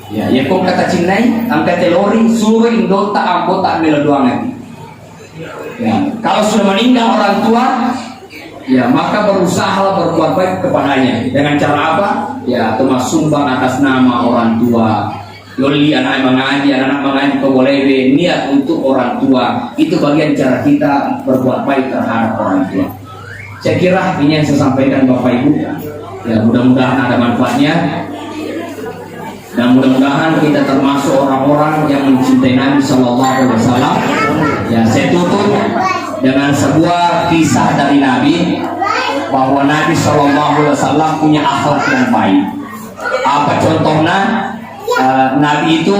Ya, ya, kok kata cinnai, angka telori, suruh indota, anggota, melo doang lagi. Ya, kalau sudah meninggal orang tua, ya, maka berusaha berbuat baik kepadanya. Dengan cara apa? Ya, atau sumbang atas nama orang tua. Yolli anak mengaji, anak mengaji, kau boleh be, niat untuk orang tua. Itu bagian cara kita berbuat baik terhadap orang tua. Saya kira ini yang saya sampaikan, Bapak Ibu. Ya, mudah-mudahan ada manfaatnya. Dan mudah-mudahan kita termasuk orang-orang yang mencintai Nabi Shallallahu Alaihi Wasallam. Ya, saya tutup dengan sebuah kisah dari Nabi, bahwa Nabi Shallallahu Alaihi Wasallam punya akhlak yang baik. Apa contohnya? Eh, Nabi itu,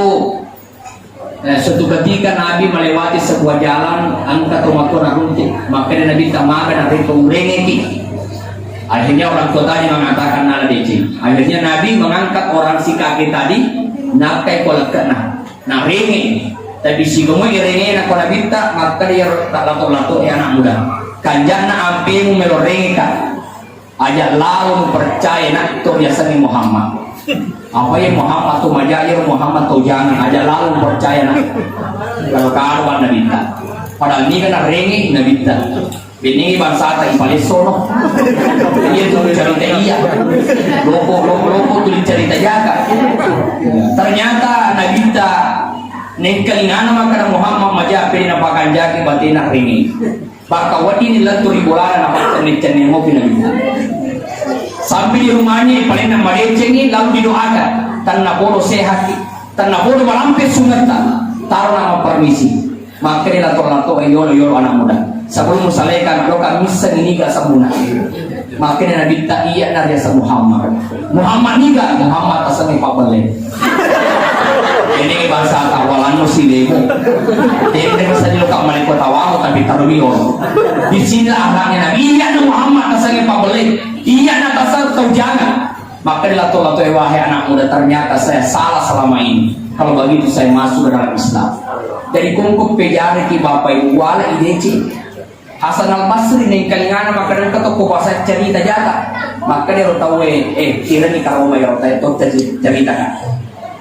eh, suatu ketika Nabi melewati sebuah jalan, engka to matoa naruntuk. Maka Nabi tamaga, Nabi urengeki. Akhirnya orang tua tadi mengatakan, "Nala deceng." Akhirnya Nabi mengangkat orang si kakek tadi, nakai ko lekke'na. Narenge. Tapi sikomoi rengena ko Nabitta, makkeda iyaro lato-lato, "Ya anak muda, kanja'na ampemu melo rengeka. Aja lalo mupercaya na to riasengnge Muhammad." Apa ya Muhammad tu maja, ya Muhammad tau jangan, aja lalo mupercaya na. Kalau kawan Nabitta. Padahal niga narenge Nabitta. Benni bangsata ipalessono. Iya tu cerita iya. Loko, loko, loko tu cerita jaga. Ternyata Nabitta nengkalingana makkeda Muhammad maja, pede napakanjaki batena renge. Baka wedding lettu ri bolana napacenne-cenne mopi Nabitta. Sampai di rumahnya, paling nama decengi lalu didoakan. Tanna bodo sehat, tanna bodo malampe sungetta. Taro nama permisi. Makkeda lato-lato, "Eh, yolo, yolo, anak muda. Sebelum musalaikan, lo kan misseng ini gak sembuna." Makkeda Nabitta, "Iya, nariaseng Muhammad." "Muhammad niga?" "Muhammad asengnge pabbelle." Ini bahasa tawalanno si lemo. Jadi masa di lokak maleko tawamu tapi terbiol. Di sini akhlaknya Nabi. "Iya, na Muhammad asengnge pabbelle. Iya, na tasar tau jangan." Maka dilato-lato, "Eh, wahai anak muda, ternyata saya salah selama ini. Kalau begitu saya masuk ke dalam Islam." Jadi kongko pejari ki bapak ibu wala idece. Hasan Al Basri nengkalingana makkeda engka tokko bahasa cerita jaka. Makkeda ero tauwe, "Eh, tirani karoma ero tau to cerita ka."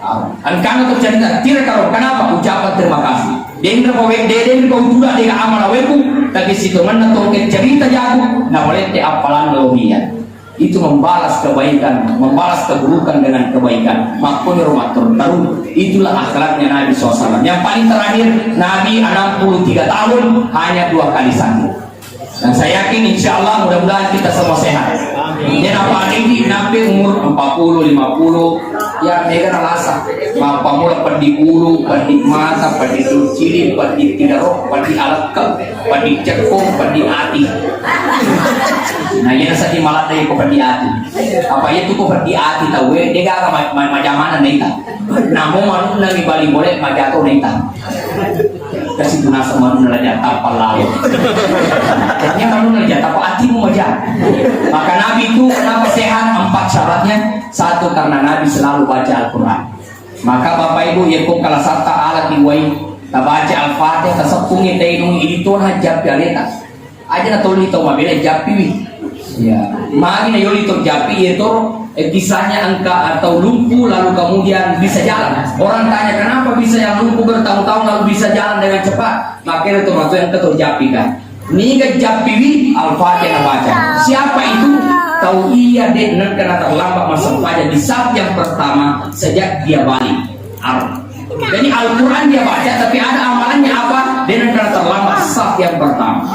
Ah, engkana to cerita, tira karo, kenapa? Ucapan terima kasih. Denre pawe, de-, denre pau tuda dega amala weku, tapi sitongenna tongke cerita jaku, na palette appalang lo iya. Itu membalas kebaikan, membalas keburukan dengan kebaikan. Makkuniro matteru-teru, itulah akhlaknya Nabi sallallahu alaihi wasallam. Yang paling terakhir, Nabi enam puluh tiga tahun hanya dua kali sakit. Dan saya yakin, insya Allah, mudah-mudahan kita semua sehat. Ini apa ini? Nabi umur empat puluh, lima puluh, ya, mega rasa. Apa mula peddi ulu, peddi mata, peddi cili, peddi tidaro, peddi alekka, peddi cekko, peddi ati. Nah, iya seddi maladde ko peddi ati. Apa iya tu ko peddi ati tauwe, de gaga ma-, ma-, majamana naita. Namo manunna mi bali bole majato naita. Kasi tunasa manunna la jata palalo. Hanya manunna la jata ko atimu maja. Maka Nabi itu kenapa sehat? Empat syaratnya. Satu, karena Nabi selalu baca Al-Quran. Maka Bapak Ibu, iya ko kalasatta ala tiwai, tabaca Al-Fatihah, taseppungi tainung, itona jappi aleta. Aja na tolli tau mabela jappiwi. Ya. Magi na yoli to jappi, iya to Eh, kisahnya engka atau lumpuh lalu kemudian bisa jalan. Orang tanya, "Kenapa bisa yang lumpuh bertahun-tahun lalu bisa jalan dengan cepat?" Makanya itu maksudnya engka tau jappi kan. Niga jappiwi, Al-Fatihah nabaca. Siapa itu? Tau iya de' nengka na terlambat massempajang di saf yang pertama sejak dia balik. Al-, jadi Al-Quran dia baca, tapi ada amalannya apa? De' nengka na terlambat saf yang pertama.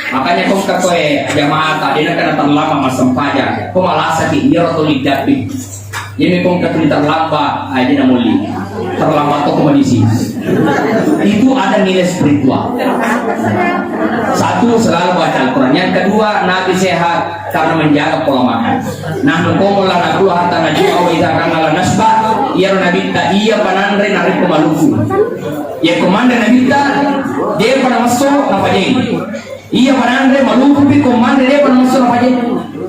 Makanya kau katoe jamaah ta, de' nengka na terlambat massempajang. Kau malasaki, iya tuli jappi. Jadi kau katoe terlambat, aja na muli. Terlambat tuh kondisi. Itu ada nilai spiritual. Satu, selalu baca Al-Quran. Yang kedua, Nabi sehat karena menjaga pola makan. Nah, nahnu la nakulu hatta najua wa idza akalna la nasba. Iyaro Nabitta iya pananre narekko mallupu. Iya ko manre Nabitta, de'pa namesso napajai. Iya pananre mallupupi ko manre de'pa namesso napajai.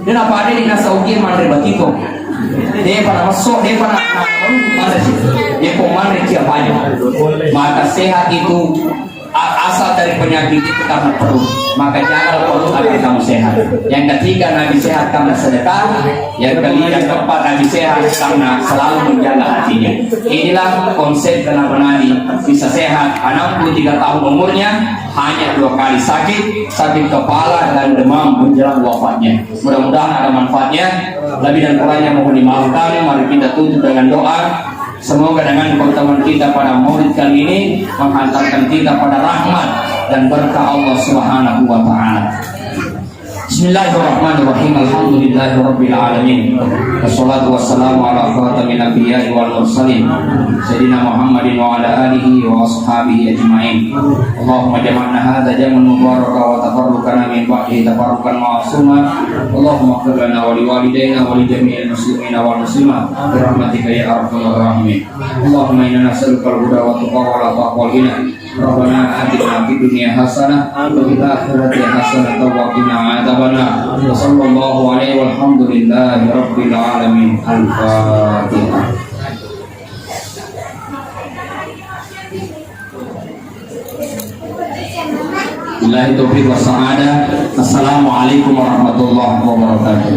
De' napada ni nasauki manre batiko. De'pa namesso, de'pa na, na, manre si. Iya ko manre cia pajai. Maka sehat itu A-, asal dari penyakit itu karena perut. Maka jaga perut agar kamu sehat. Yang ketiga, Nabi sehat karena sedekah. Yang kelima, yang keempat, Nabi sehat karena selalu menjaga hatinya. Inilah konsep kenapa Nabi bisa sehat enam puluh tiga tahun umurnya, hanya dua kali sakit, sakit kepala dan demam menjelang wafatnya. Mudah-mudahan ada manfaatnya. Lebih dan kurangnya mohon dimaafkan. Mari kita tutup dengan doa. Semoga dengan pertemuan kita pada Maulid kali ini menghantarkan kita pada rahmat dan berkah Allah Subhanahu wa Ta'ala. Bismillahirrahmanirrahim. Alhamdulillahirabbil alamin. Wassalatu wassalamu ala khatamin anbiya'i wal mursalin, Sayyidina Muhammadin wa ala alihi wa ashabihi ajma'in. Allahumma jama'na hadza jam'an mubaraka wa tafarraqana min ba'dihi tafarraqan ma'suma. Allahumma ighfir lana wa liwalidayna wa li jami'il muslimina wal muslimat bi rahmatika ya arhamar rahimin. Allahumma inna nas'aluka al-huda wa tuqa wa la taqwa ghina. Rabbana atina fid dunya hasanah wa fil akhirati hasanah wa qina adzabannar. Wa sallallahu alaihi walhamdulillahi rabbil alamin. Al-Fatihah. Billahi taufiq was sa'adah. Assalamualaikum warahmatullahi wabarakatuh.